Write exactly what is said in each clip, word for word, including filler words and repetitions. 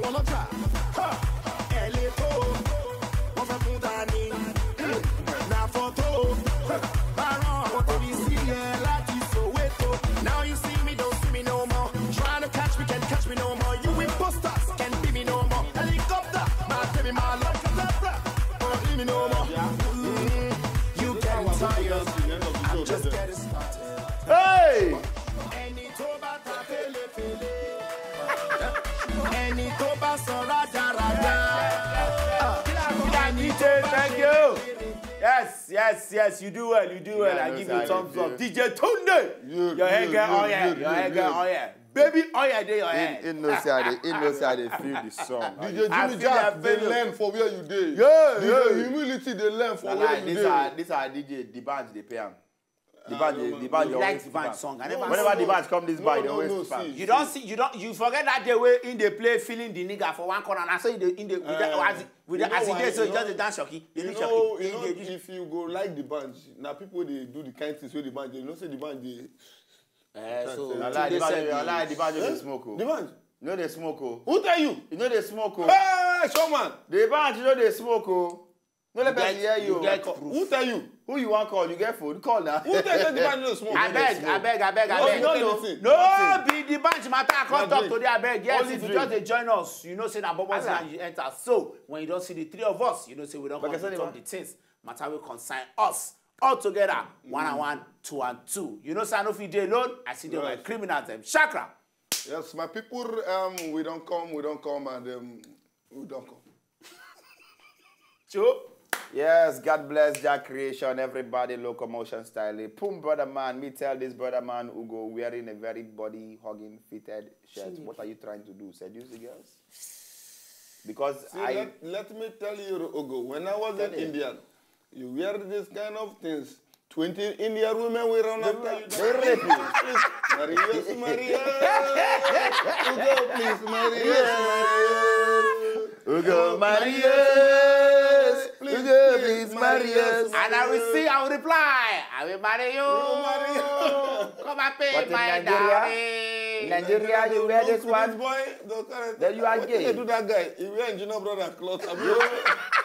Wọ́n lọ jà, ha, ẹ lè tó o. Wọ́n fẹ́ kún dání, na fọ́tò o. Báràn àwọn tó ní sí ẹ láti Soweto. Now you see me, don't see me no more. Trying to catch me, can't catch me no more. You imposters can't be me no more. Helicopter, máa tẹ̀mí máa lọ. Zebra, wọ́n rí mi no more. Mm, you getting tired. I'm just getting started. Hey! Ẹni tó bá ta fèlèfèlè. Ẹni tó bá sọ rádaràda. D J, thank you. Yes, yes, yes, you do well, you do well. I give you thumbs up. D J Tunde, your hair get oil, your hair get oil. Baby oil dey your He, he head. know say I dey, he know say I dey feel the song. D J I Jimmy feel Jack that dey feeling. Learn for where you dey. Yeah, D J yeah. Humility dey learn for where Like, you this dey. Are this are D J the band dey pay am. The band dey the band You dey like always the band keep am. Song. I never Whenever see. The Band come this No, bar, they no, always no, keep am. see. You don't see, you don't, you forget that day wey in dey play feeling the nigga for one corner. And I say the in the with that Eh, as with you the know as he why, dey so you he just know, dey dance shocky. Dey You do know, shocky. you He know, dey do. If you go like the band, now people dey do the kind things wey the band dey. You know say the band dey. Eh, so Na I like the Tunde band, said I like the this. band wey dey Eh? smoke o. The band. You no dey smoke o. Who tell you? You no dey smoke o. Hey, showman. The band you no dey smoke o. No let person hear you. You O. get proof. Who tell you? Who you wan call? You get phone. Call na. Who tell you say the band no smoke? Abeg, abeg, abeg, No, abeg. no, No, no. no, Nothing. no, be the bunch matter I come Na talk drink. today, abeg. Yes, Only if you drink. just dey join us, you know say na bobo Allah. Land you enter. So when you don see the three of us, you know say we don come Bakasani to talk wa? The things matter wey concern us all together, one and one, two and two. You know say I no fit dey alone. I see dey my Yes. Criminals dem. Chakra. Yes, my people, um, we don come, we don come, and um, we don come. Cho. Yes, God bless Jack Creation, everybody, Locomotion Style. Pum, brother man, me tell this brother man who go wearing a very body hugging fitted shirt. What are you trying to do? Seduce the girls? Because See, I let, let me tell you, Ogo, when I was Tell in him. India, you wear this kind of things. Twenty Indian women will run after you. They rape you. Marius, Marius. Ogo, please, Marius, Marius. Ugo Marius, Ugo please Marius. And I will see, I will reply. I will marry you. will marry you. Come and pay But in my Nigeria, dowry. Nigeria, you wear this This one. Boy, don't carry Then you are What gay. They do that guy. He wear engineer brother cloth. Abi?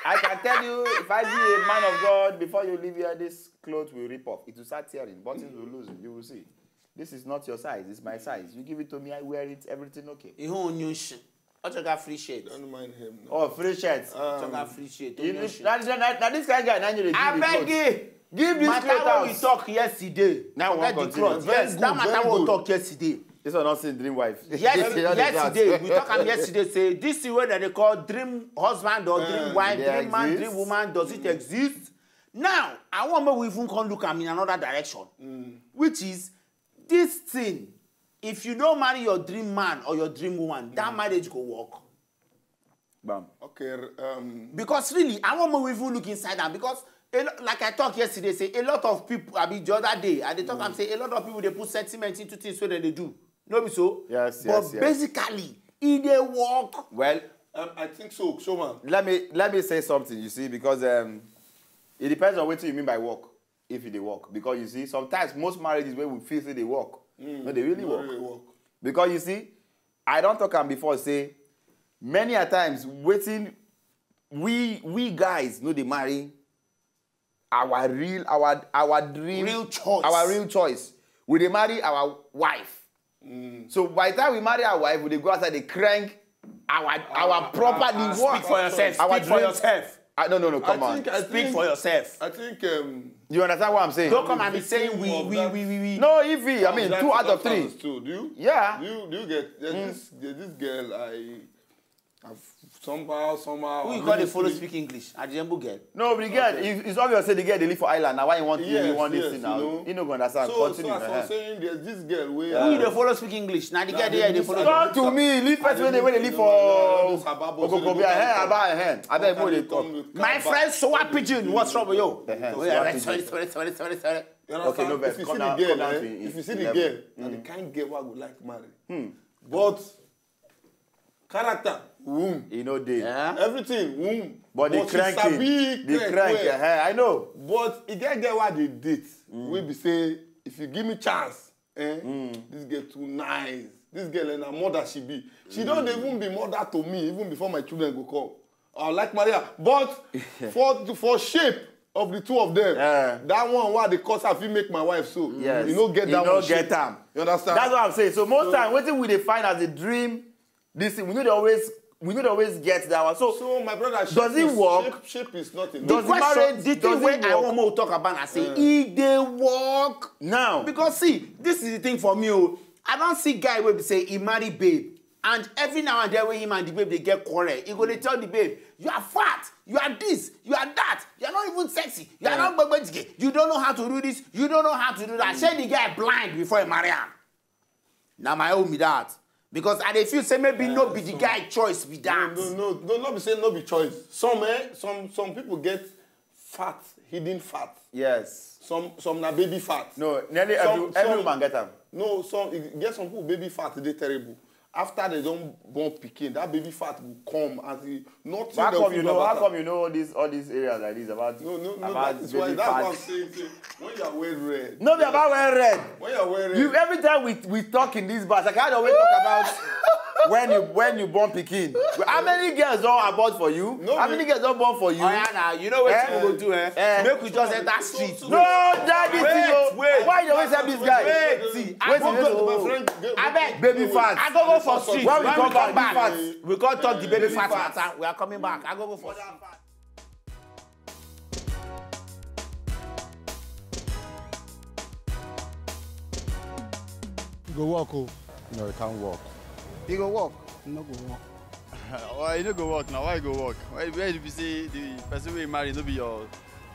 I can tell you, if I be a man of God, before you leave here, this clothes will rip off. It will start tearing. Buttons will lose. You will see. This is not your size. It's my size. You give it to me, I wear it. Everything okay. Ihu onye nshi. Ọ chọga free shirt. Don't mind him. No. Oh, free shirts. Ọ chọga free shirt. You Onye know, nshi. that, that, that, that this kind of guy, now you dey give the Abeg clothes. eh. Give this Matter clothes wey we out. Talk yesterday. Now we Forget wan the continue. Cloth. Very Yes, good, that matter very wey we good. Talk yesterday. This one not seen dream wife. Yes, yesterday we talk am yesterday say this thing wey dem dey call dream husband or Eh, dream wife, they dream man, exist. Dream woman, does it exist? Now I wan make we even come look am in another direction, which is this thing. If you no marry your dream man or your dream woman, that marriage go work. Bam. Okay. Um, Because really, I wan make we even look inside am because a lo- like I talk yesterday, say a lot of people, I mean the other day, I dey talk am say a lot of people dey put sentiment into things wey dem dey do. No be so? Yes, But yes, yes. Basically, e dey work. Well, um, I think so, showman. let me let me say something. You see, because um, it depends on what you mean by work. If it dey work, because you see, sometimes most marriages where we feel say they work, no, they really No work. Really work. Because you see, I don't talk am before. Say many a times waiting, we we guys know they marry our real our our dream Real choice. our real choice. We dey marry our wife. So by the time we marry our wife, we dey go outside, they crank our our property. Speak for yourself. Our Speak for dream- yourself. Ah, no, no, no, come I on. Think, I Speak think, for yourself. I think um, You understand what I'm saying? Don't come and be victim saying we of we that- we we we. No, if we, I mean, that- two out that of three. Sounds too. Do you? Yeah. Do you, do you get there's this there's this girl I have somehow somehow. Who you I'm call the really follow feeling- speak English? Adiyembu girl. No, but the girl, it- it's obvious that the girl they live for island. Now why you want you Yes, want this yes, thing you now? know. You know, go understand. So, Continue. so as I uh-huh. was saying, there's this girl where Who you dey follow speak English? Na the girl they there dey miss follow. out. Talk to me. Leave person when they when they live All for those Aba boys, Okokobia. they Eh, come- Aba, eh. Abeg, Come mo dey and come talk. with My car friend back. Sowa Pigeon, what's wrong with you? Uh-huh. Oh, yeah, Sowa sorry, Pigeon. Sorry, sorry, sorry, sorry. You Okay, understand? no vex. If you Come see down- the girl, come down eh, to him if you see the level. Girl, na the kind girl wey I go like marry. But character, womb. You know they. Yeah. Everything, womb. But the she cranking, sabi the crank crank. Well. Uh-huh, I know. But e get girl wey I dey date. Wey be say if you give me chance, eh, this girl too nice. This girl and her mother she be. She don't even be mother to me even before my children go come. I like Maria, but for for shape of the two of them, Eh. that one why they cause her fit make my wife so. Yes. You no get You that no one. Get shape. Am. You understand? That's what I'm saying. So most time, wetin we dey find as a dream, this thing we no dey always we no dey always get that one. So, So my brother, shape Does it is, work? Shape, shape is not enough. Does The it question, marriage- the does thing it wey I work? Wan make we talk about na say e dey work. Now, Because see, this is the thing for me o. I don see guy wey be say he marry babe, and every now and then when him and the babe dey get quarrel, he go dey tell the babe, "You are fat, you are this, you are that, you are not even sexy, you are not gbegbe jige, you don't know how to do this, you don't know how to do that." Shey the guy blind before he marry am? Na my own be that. Because I dey feel say maybe no be the guy choice be that. No, no, no, no, no be say no be choice. Some, eh, some, some people get fat, hidden fat. Yes. Some, some na baby fat. No, nearly Some- every, every some- woman get am. No, some e get some people baby fat dey terrible. After they don born pikin, that baby fat go come as e nothing. How dey come fit you do know? About How am. Come you know all these all these areas like this about No, no, no. About That is why baby that's why I'm fat? Saying say when you are wearing red. No be about wearing red. When you are wearing red. You every time we we talk in this bar, I can't always talk about when you when you born pikin. How many girls don abort for you? No, How we- many girls don born for you? Oya na, you know wetin Eh? we go do, eh? Eh? Make we just enter street. No, daddy, Wait, Timo. Wait, Why you always help this guy? Wait, see, I Wait, go wait, go wait. to my friend. Abeg, Baby fat. I go go for street. When we When come we come back, back, baby fat. We come talk the baby Baby fat fat. Matter. We are coming back. I go go for street. E go work o. No, it can't work. E go work. E no go work. Why e no go work now? Why e go work? Why where you be say the person wey you marry no be your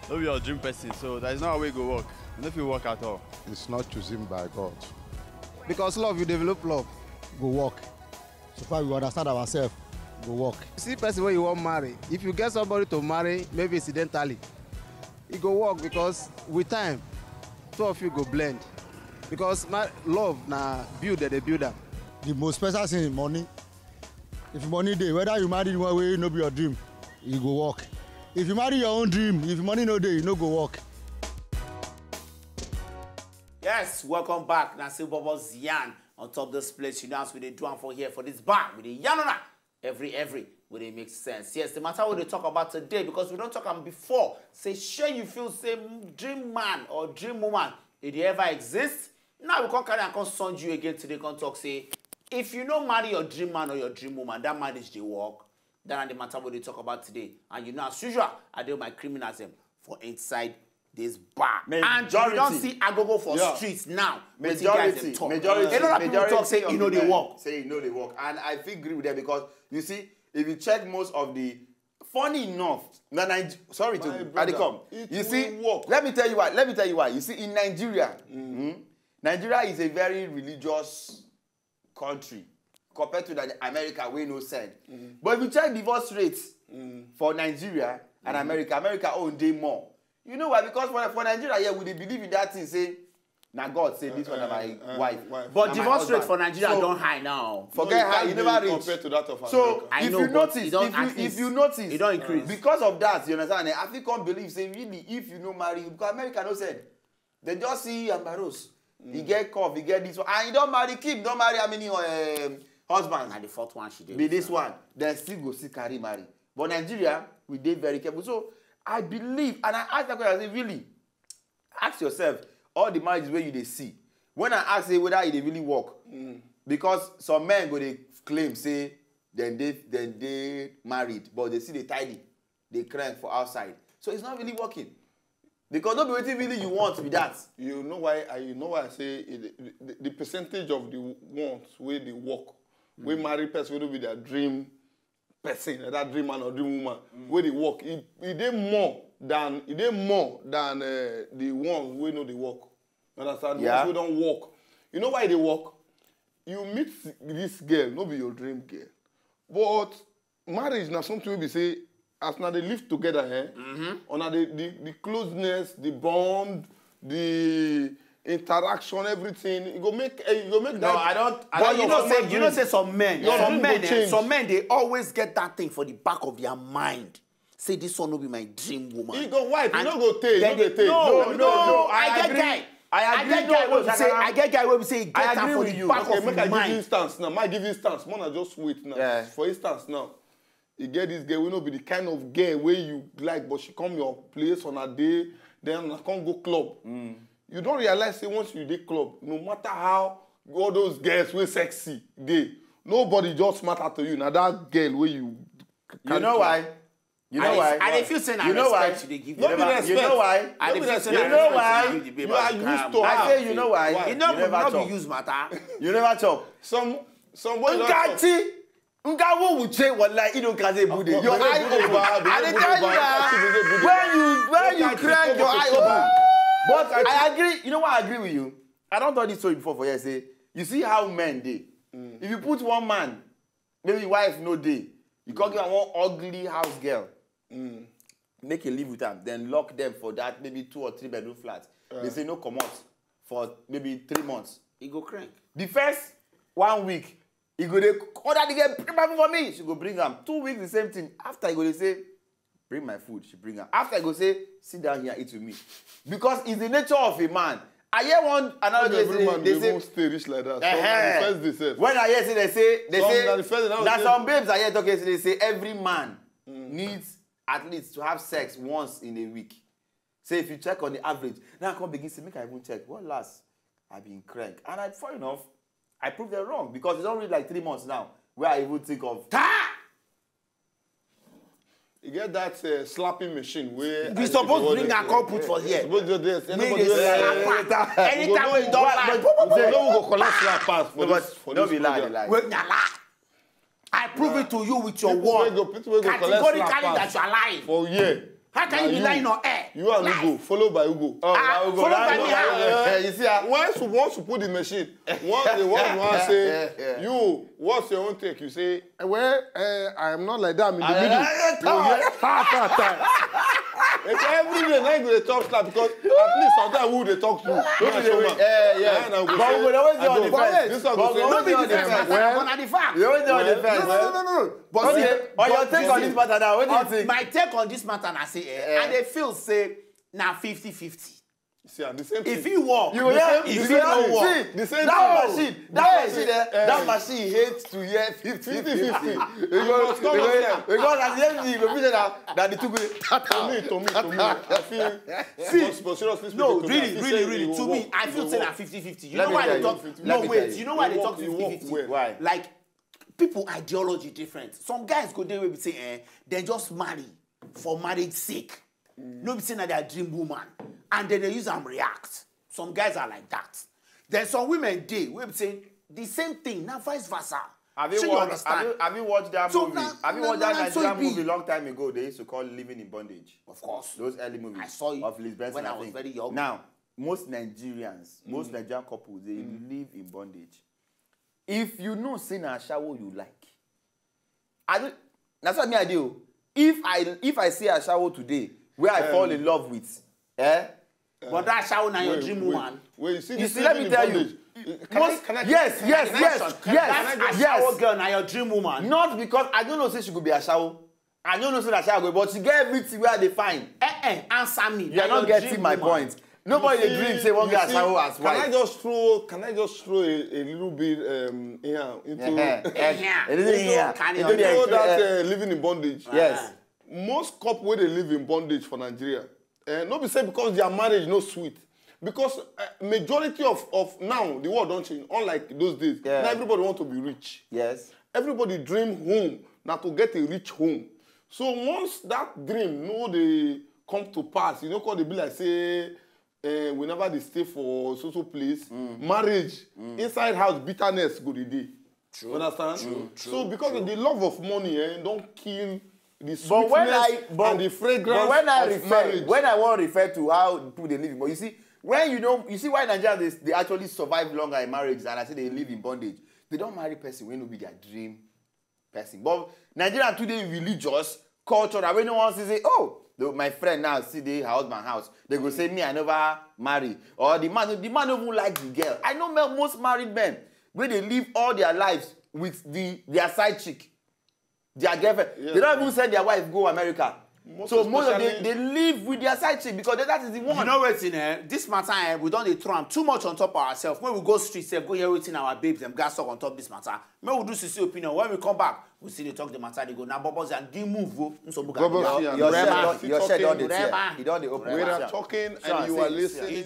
no be your dream person, so there is no way e go work. E no fit work at all. It's not chosen by God. Because love, you develop love. Go work. So far we understand ourselves, go work. See person wey you wan marry. If you get somebody to marry, maybe incidentally, e go work because with time, two of you go blend. Because ma love na build dem dey build am. The most special thing is money. If money dey, whether you marry the one wey no be your dream, e go work. If you marry your own dream, if money no dey, e no go work. Yes, welcome back. Na still Bobo Zian on top this place. You know as we dey do am for here for this bar, we dey yarn una every every wey dey make sense. Yes, the matter we dey talk about today, because we don talk am before. Say shey you feel say dream man or dream woman e dey ever exist? Now we come carry am come send you again today. Come talk say if you no marry your dream man or your dream woman, that marriage dey work. That na the matter we dey talk about today. And you know as usual, I dey with my criminals dem for inside this bar. And we don see agogo for street now. Wetin guys dem talk. A lot of people talk say e no dey work. Say e no dey work, and I fit agree with them because you see, if you check most of the funny enough, na Niger- sorry to I dey come. You see, work. Let me tell you why. Let me tell you why. You see, in Nigeria, mm, Nigeria is a very religious country compared to the America wey no send. But if you check divorce rates for Nigeria and America, America own dey more. You know why? Because for, for Nigeria here, we dey believe in that thing say na God say this one na my wife. But divorce rate for Nigeria don high now. Forget high, e never reach. Compared to that of America. So if you notice, if you if you notice, e don increase because of that, you understand? I fit come believe say really if you no marry, because America no send. They just see Ambrose. He get curve, he get this one. And he don marry, Kim don marry how many um, husbands? Na the fourth one she dey Be this one. Dem still go still carry marry. But Nigeria, we dey very careful. So I believe, and I ask that question, I say, really, ask yourself, all the marriages wey you dey see, when I ask say whether e dey really work, because some men go dey claim say dem dey dem dey married, but they still dey tidy, dey crank for outside. So it's not really working. Because no be wetin really you want be that. You know why I you know why I say it, the, the percentage of the ones wey dey work, wey marry person wey no be their dream person, that dream man or dream woman, wey dey work, e e dey more than e dey more than uh, the ones wey no dey work. You understand? The Yeah. Ones wey don work. You know why e dey work? You meet this girl, no be your dream girl, but marriage na something wey be say as una dey live together, eh? Una dey the the closeness, the bond, the interaction, everything. E go make eh, e go make No, that. I don't. I But don't you know know for say my you know dream. Say some men, Your some dream men, go eh, change. Some men dey always get that thing for the back of their mind. Say this one no be my dream woman. E go wipe, e And no go tey, e then no go they- tey. No, No, no, no, no, I I get agree. Guy. I I agree. get No, guy no, wey be say Shakara. I get guy wey be say e I get am agree for with the you. back Okay, of make him I give you mind. Instance now. Make I give you instance. Make I just wait now. Yeah. For instance now, e get this girl wey no be the kind of girl wey you like, but she come your place on a day, then una come go club. You don realize say once you dey club, no matter how all those girls wey sexy dey, nobody just matter to you. Na that girl wey you You know why? You know I why? dey- I dey feel say na You know why? Respect you dey give No the be baby. respect. You know why? I No dey be feel respect. say na You know respect why? you dey give the You baby. are used to Calm. I her. say you know why? E You no never no chop. Be use matter. You never chop. Some some boy don chop. Nkati, Nkawo Uche, wallahi, you don't cause a bude. Your eye open. I dey tell you now. When you when you crack your eye open. But I agree. You know what I agree with you? I don't tell this story before for here. Say you see how men dey. If you put one man, maybe wife no dey, you come give am one ugly house girl. Make a live with am, then lock them for that maybe two or three bedroom flat. They say no comot for maybe three months. E go crank. The first one week, he go dey order the girl, "Bring my food for me." She go bring am. Two weeks, the same thing. After, he go dey say, "Bring my food." She bring am. After, he go say, "Sit down here, eat with me." Because it's the nature of a man. I hear one analogy. Every Say, man they dey say, even stay rich like that. So "Ehe." First dey sef. When I hear say they say they Some say na the first thing I na say. Some babes I hear talking say they say every man needs at least to have sex once in a week. Say if you check on the average, now I come begin say make I even check what last I been crank, and I, fair enough, I prove them wrong because it's already like three months now where I even think of. Ta! You get that uh, slapping machine where We suppose bring am come put for here. Suppose just there. Make Anybody dey wey- slap am. Anytime we don But- like. but- You know we go collect slap pass for No, this but for no this be lie, program. lie. Wait, nyala. I prove it to you with your People wey word. go people wey go collect slap Categorically that pass you are lying. For here. How can you be you- lying on air? You and Lie. Ugo. Follow by Ugo. Oh, Ah, I will go follow down. by me, ah. Eh, you see, ah, Once you once you put the machine, once the one one say you, what's your own take? You say, "Eh, well, uh, I am not like that. I'm in the I- middle." I- I- You hear? Ta, ta, ta. It's every day now you dey talk slap because at least sometimes we dey talk to. Don't be the way. Eh, yeah. But we go always dey on the fence. This one But go we say, always No be dey on the defense, fence. matter. But na the fact. We always dey on the Well, fence. No, no, no, no. But Okay. see, On your but take you on see, this matter now, what do you on think? My take on this matter na say, eh, Eh. I dey feel say na fifty fifty. See, ah, the same If thing. e work, You will hear if you e say no no work, see, if e that no work. Machine, that machine, eh, that machine hates to hear fifty fifty. You must come out here. Because at the end, you go finish that. That the two go. To me, to me, to me, I feel. See, But, but seriously speaking, No, to really, me, I feel really, say really. it To will me, work. I It feel will say na work. fifty fifty. You Let know me why tell they you. talk? Let No, me wait. tell you. You know why they It talk work, it work fifty fifty? Well. Why? Like, people ideology different. Some guys go there wey be say, eh, they just marry for marriage sake. No be say na their dream woman, and then they use am react. Some guys are like that. Then some women dey wey be say the same thing, na vice versa. Have you Shey watched? Understand? Have you, have you watched that So movie? na- Have you na- watched na- that na so e Nigerian be. Movie long time ago? They used to call Living in Bondage. Of course. Those early movies. I saw it Of Liz Benson, when I I was think. Very young. Now, most Nigerians, most Nigerian couples, they live in bondage. If you know say na ashawo you like, I don't. That's what me I do. If I if I see ashawo today, where I fall in love with, eh? But that ashawo na your Wait, dream wait, woman. Wait, you see, You this see, let me living tell in you. Bondage. Can I- Most- can I- yes, yes, can I- yes, can I- yes, That yes. ashawo girl na your dream woman. Not because I don't know say she could be ashawo. I don't know say na ashawo, but she get everything where they find. Eh eh, answer me. You are Na not your getting dream my woman. Point. Nobody You dey see- dream say one you girl see, ashawo as Can I wife. Just throw? Can I just throw a, a little bit um, yeah, into Eh, eh, Yeah. eh, eh, eh, Can eh, you into eh, that eh, uh, living in bondage? Yes. Most couple wey dey live in bondage for Nigeria, uh, no be say because their marriage no sweet, because uh, majority of of now the world don change. Unlike those days, Yeah. now everybody want to be rich. Yes. Everybody dream home na to get a rich home. So once that dream no dey come to pass, you no come dey be like say uh, we never dey stay for so so place. Marriage inside house bitterness go dey dey. You understand? So because of the love of money, eh, don kill the sweetness But when I but, and the fragrance but when I of refer marriage. When I want refer to how people dey live, but you see when you know you see why Nigerians dey, dey actually survive longer in marriage and I say they live in bondage. They don't marry person wey no be their dream person. But Nigeria today religious culture that wey no one say say oh the, my friend now see the her husband house they go say me I never marry or the man the man no even like the girl. I know men, most married men wey dey live all their lives with the their side chick. Their girlfriend. They don't even send their wife go America. So most of them, they live with their side chick because that is the one. You know wetin, eh? This matter, eh, we don dey throw am too much on top of ourselves. When we go street sef, go hear wetin our babes dem gas talk on top this matter. Make we do sisi opinion. When we come back, we still dey talk the matter dey go. Na Bubbles and the move o. Nsogbu ga Bubbles dey. Your, your shed don, your shed don dey tear. E don dey open. We are talking and you are listening.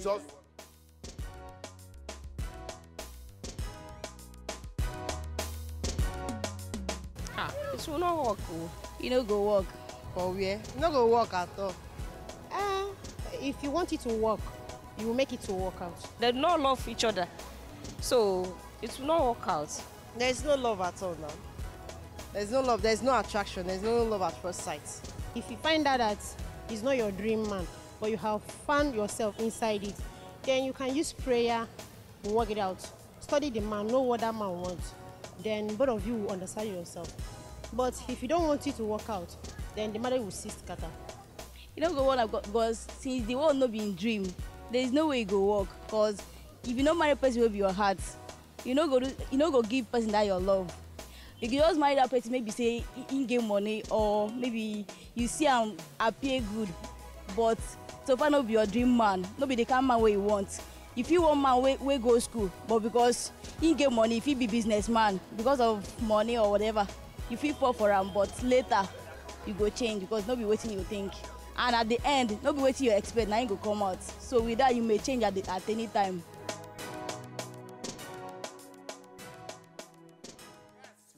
Ah, it will not work o. E no go work. For where? E no go work at all. Eh, if you want it to work, you will make it to work out. They no love each other, so it will not work out. There is no love at all now. There is no love, there is no attraction, there is no love at first sight. If you find out that he's not your dream man, but you have found yourself inside it, then you can use prayer to work it out. Study the man, know what that man wants. Then both of you will understand yourself. But if you don't want it to work out, then the marriage will cease scatter. You no go work because since the one no be in dream, there is no way e go work. Cause if you no marry person wey be your heart, you no go do, you no go give person that your love. You go just marry that person maybe say he, he get money or maybe you see am appear good, but so far no be your dream man, no be the kind man wey you want. You fit want man wey wey go school, but because he get money, he fit be businessman because of money or whatever. You fit fall for am, but later you go change because no be wetin you think. And at the end, no be wetin you expect, na him go come out. So with that, you may change at, the, at any time.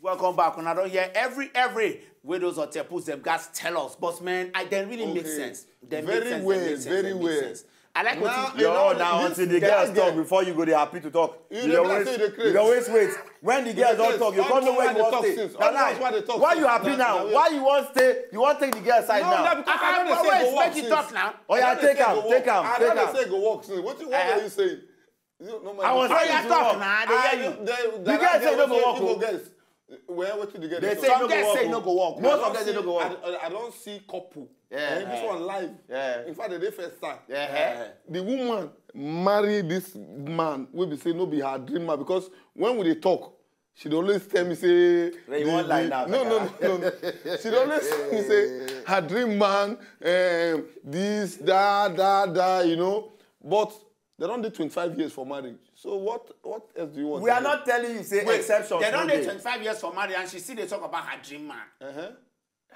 Welcome back. Una don hear every every wey those hotel put dem gas tell us, but man, I dem really make sense. Dem make sense. Very well, very well. I like what you. Your own now until the girls talk before you go dey happy to talk. You dey always wait. When the girls don talk, you come know where you wan stay. Na lie. Why you happy now? Why you wan stay? You wan take the girl side now? No, na because I don dey say go work since. Oya, take am, take am, take am. I don dey say go work since. Wetin, what are you saying? I was saying it work. The girl say e no go work o. Well, wetin the girl dey talk? Some girls say e no go work. Most of them say e no go work. I don see couple. Yeah. This one live. Yeah. In fact, they dey first time. Yeah. The woman marry this man wey be say no be her dream man, because when we dey talk, she dey always tell me say, no, no, no, no. She dey always tell me say her dream man, um, this, that, that, that, you know. But they don dey twenty-five years for marriage. So what, what else do you want? We are not telling you say exceptions no dey. They don dey twenty-five years for marriage and she still dey talk about her dream man. Uh-huh.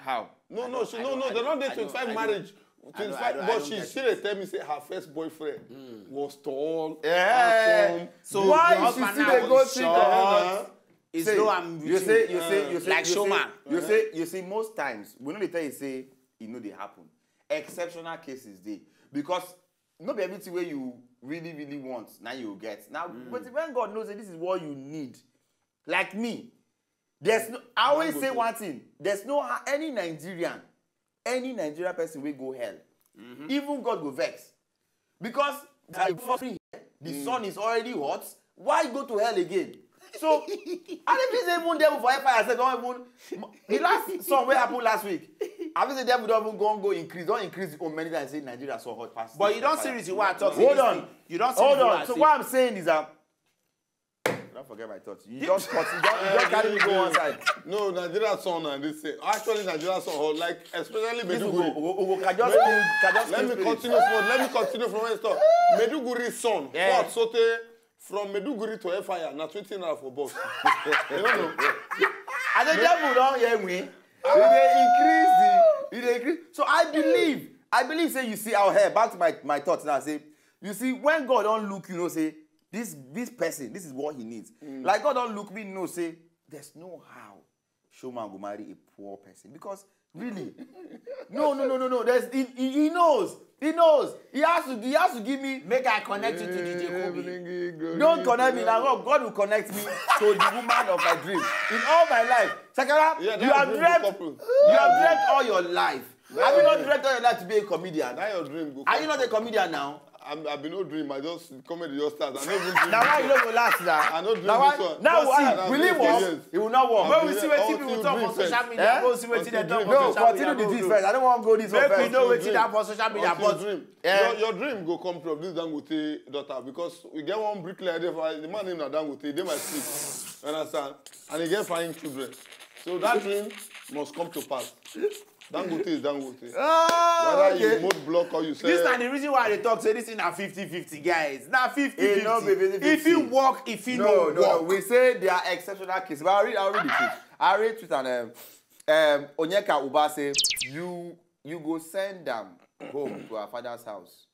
How? No, no, she, no, no, they don dey twenty-five marriage. Twenty-five, but she still dey tell me say her first boyfriend was tall, handsome. So why she still dey go think of? It's no, I'm with you. You say, you say, you say, like showman. You say, you see, most times we no dey tell you say e no dey happen. Exceptional cases dey, because no be everything wey you really, really want na you get. Now, but when God knows that this is what you need, like me, there's no. I always say one thing: there's no ha- any Nigerian, any Nigerian person wey go hell, even God go vex, because I first here, the sun is already hot. Why go to hell again? So I dey feel say even devil for hellfire sef don even, the last song wey happen last week, I feel say devil don even go go increase, don increase the own many times, say Nigeria so hot pass. But you don see reason why I talk. Hold on, you don see reason why I say. So what I'm saying is that, don't forget my thoughts. You just cut, you just, you just carry me go one side. No, Nigeria sun and this thing. Actually, Nigeria sun hot, like, especially Maiduguri. Let me continue from, let me continue from where I stop. Maiduguri sun hot sotey from Maiduguri to hellfire na twenty naira for bus. You don't know. I dey devil don hear me. E dey increase the, e dey increase. So I believe, I believe say, you see, our hair, back to my, my thoughts now, say, you see, when God don look, you know say this, this person, this is what he needs. Like, God don look me, know say there's no how showman go marry a poor person, because really, no, no, no, no, no. There's, he, he, he knows. He knows. He has to, he has to give me. Make I connect you to D J Kobe. Don't connect me now. God, God will connect me to the woman of my dream in all my life. Shakara, you have dreamt, you have dreamt all your life. Have you not dreamt all your life to be a comedian? That your dream go. Are you not a comedian now? I'm, I be no dream. I just, comedy just start. I no even dream. Now why you no go last now? I no dream. Now why? Now why? Will it work? It will not work. When we see wetin people talk for social media, go see wetin dem talk for social media. No, continue the gist first. I don't want to go this one first. Make we know wetin dey happen for social media, but your, your dream go come true. This Dangote daughter, because we get one bricklayer there for, the man name na Dangote. Dey my street, you understand? And he get fine children. So that dream must come to pass. Dangote is Dangote. Ah, Whether okay. You mode block or you say This na the reason why I dey talk say this thing na fifty fifty, guys. Na fifty fifty. Eh, no be fifty fifty. If you work, if you No, no, no, no. work. We say there are exceptional cases. But I read, I read the tweet. I read tweet and um, um, Onyeka Uba say you you go send them home to our father's house.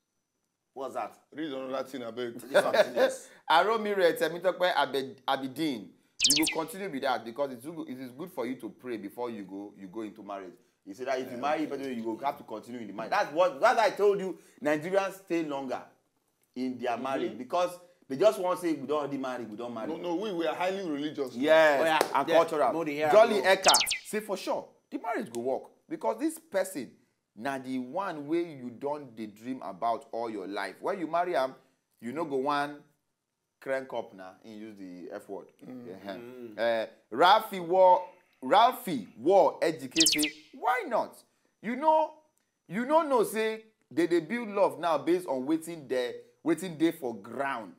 What's that? Read another thing, I beg. Something else. Aromire Temitope Abed- Abidin, you go continue with that because it's good, it is good for you to pray before you go you go into marriage. He said that if you marry, but you go have to continue in the marriage. That's what that's why I told you Nigerians stay longer in their marriage because they just want to say we don't already marry, we don't marry. No, no, we, we are highly religious. Yes, Oh, yeah. and Yeah, cultural. no, they hear Jolly no. Eka, say for sure, the marriage go work because this person na the one wey you don dey dream about all your life. When you marry am, you no go wan crank up na, he use the F word. Uh-huh. Uh, Ralphie War, Ralphie War Ejike say, why not? You know, you no know say they dey build love now based on wetin dey wetin dey for ground,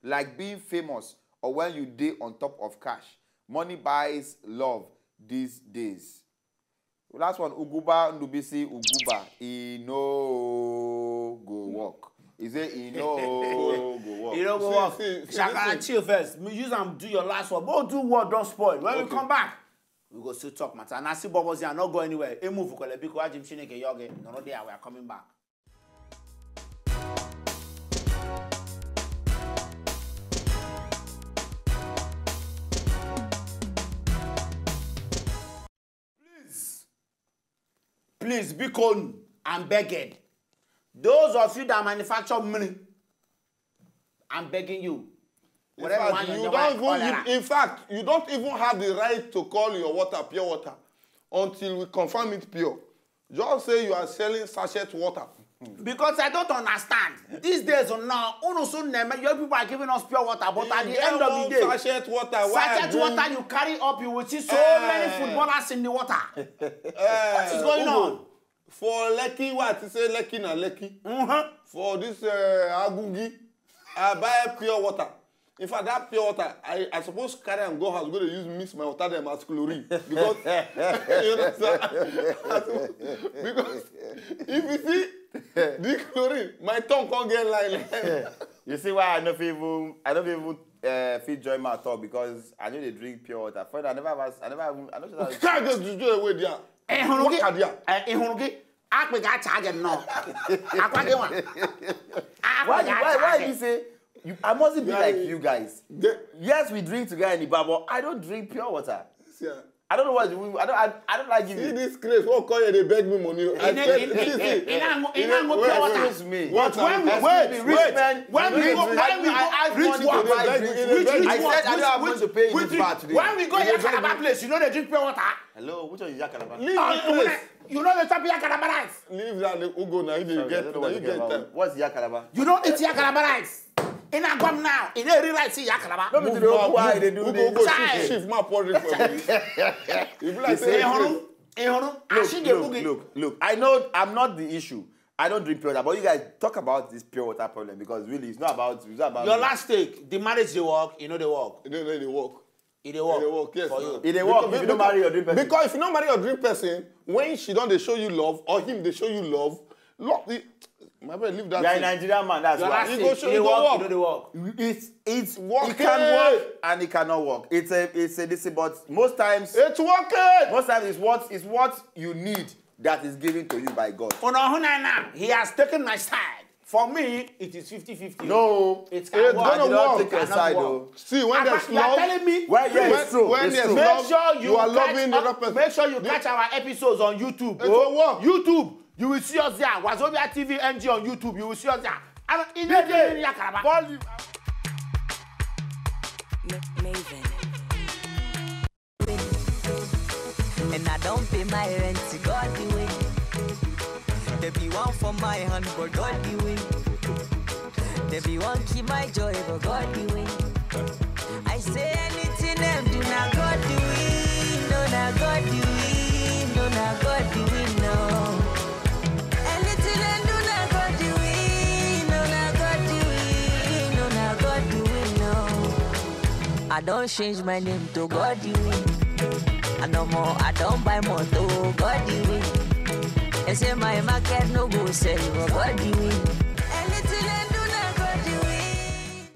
like being famous or when you dey on top of cash. Money buys love these days. Last one, Uguba Ndubisi Uguba. E no go work. He say e no go work. You know See, what? see, see, Shakara, listen. Chill first. Use am do your last one. Go do what don't spoil. When we Okay. Come back, we go still talk matter. And I see Bobo Zia not go anywhere. Emu Fukwele Biko Ajim Chineke Yoge. No, no, there we are coming back. Please, please, Bikon, I'm begging. Those of you that manufacture money, I'm begging you. In Whatever fact, one you your don't wife call even, her. you, in fact, you don't even have the right to call your water pure water until we confirm it pure. Just say you are selling sachet water. Because I don't understand. These days on now, unu soon name, your people are giving us pure water, but at the You end get of one the day, sachet water, why I sachet drink? Water you carry up, you will see so Eh. Many footballers in the water. Eh, What is going Ugo, on? For Lekki, what to say Lekki na Lekki. Mhm. For this uh, Agungi, I buy pure water. In fact, that pure water, I, I suppose carry and go house, go to use mix my water them as chlorine. Because, you understand? Because if you see the chlorine, my tongue can't get line. You see why I no fit even I no fit even uh, fit join my talk because I know they drink pure water. First, I never ever I never even I know Can't just do away there. Eh, hụrụ gị? What are there? Eh, ị hụrụ gị? Akpị ga-acha gị nnọọ. Akwa gị nwa. Akpị Why ga-acha why why gị. You say you, I mustn't be Yeah, like you- you guys. The, Yes, we drink together in the bar, but I don't drink pure water. yeah. I don't know what you- I don't I, I don't like See giving. This craze, what call you, they beg me money. I Ị na- beg, ị- see, see. ị- ị na-aṅụ- ị You na-aṅụ know, pure wait, water? wait, Excuse me. Water. When we Excuse wait, me, rich wait, men, when we rich go, men, when we I, I go, ask rich money one, to buy Rich, drinks. rich, rich, I rich said one, I don't have rich, money to pay in rich, this bar today. When we go You here dey beg me. Calabar place, you know they drink pure water. Hello, which one is Yakalaba? Leave Uh, the place. You know they chop here Calabar rice. Leave that Ugo now. You Sorry, I get don't know now. what You you're get talking time. about. What's Yakalaba? You don't eat here Calabar rice. In Aguam now, in every rice see here Calabar. No be to know why they do Ugo, this. Ugo, Chai. shift, shift, my porridge for me. You be like Hey, say, Hunu, hey, Hunu. Look, Ashinge look, Bugi. look, look. I know I'm not the issue. I don't drink pure water, but you guys talk about this pure water problem because really it's not about it's not about Your me. Last take, the marriage they work, you know they work. You don't know they work. It they work. They work, yes, For no. You. It they work if you don't marry your dream person. Because if you don't marry your dream person, when she don't they show you love, or him they show you love, look, the, my friend, leave that You are a thing. Nigerian man, that's Your why. Last You take, go show- it you they go work, work. You know they work. It's it's Work it can it. Work and it cannot work. It's a it's a this but most times It's working. Most times it's what it's what you need that is given to you by God. Unahunana, he has taken my side. For me, it is fifty fifty. No, It's It's what? I gonna did not work. take your Cannot side work. Oh. See, when Akwa, there's you are love, telling me? Well, yeah, when, it's true. when It's there's true. Make love, sure you, you are catch loving the up- other person. Make sure you catch our episodes on YouTube. It will work. YouTube. You will see us there. Wazobia T V N G on YouTube. You will see us there. I don't, in the day, Yakaraba. Ma- Maven. And I don't pay my rent, God the way. They be one for my hand, but God the way. They be one keep my joy, but God the way. I say anything them do, now God the way. No, now God the way. No, now God the way, no. Anything them do, now God the way. No, now God the way. No, now God the way, no. I don't change my name to God the way. And no more, I don't buy motor, God the way. They say my market no go sell, but God the way.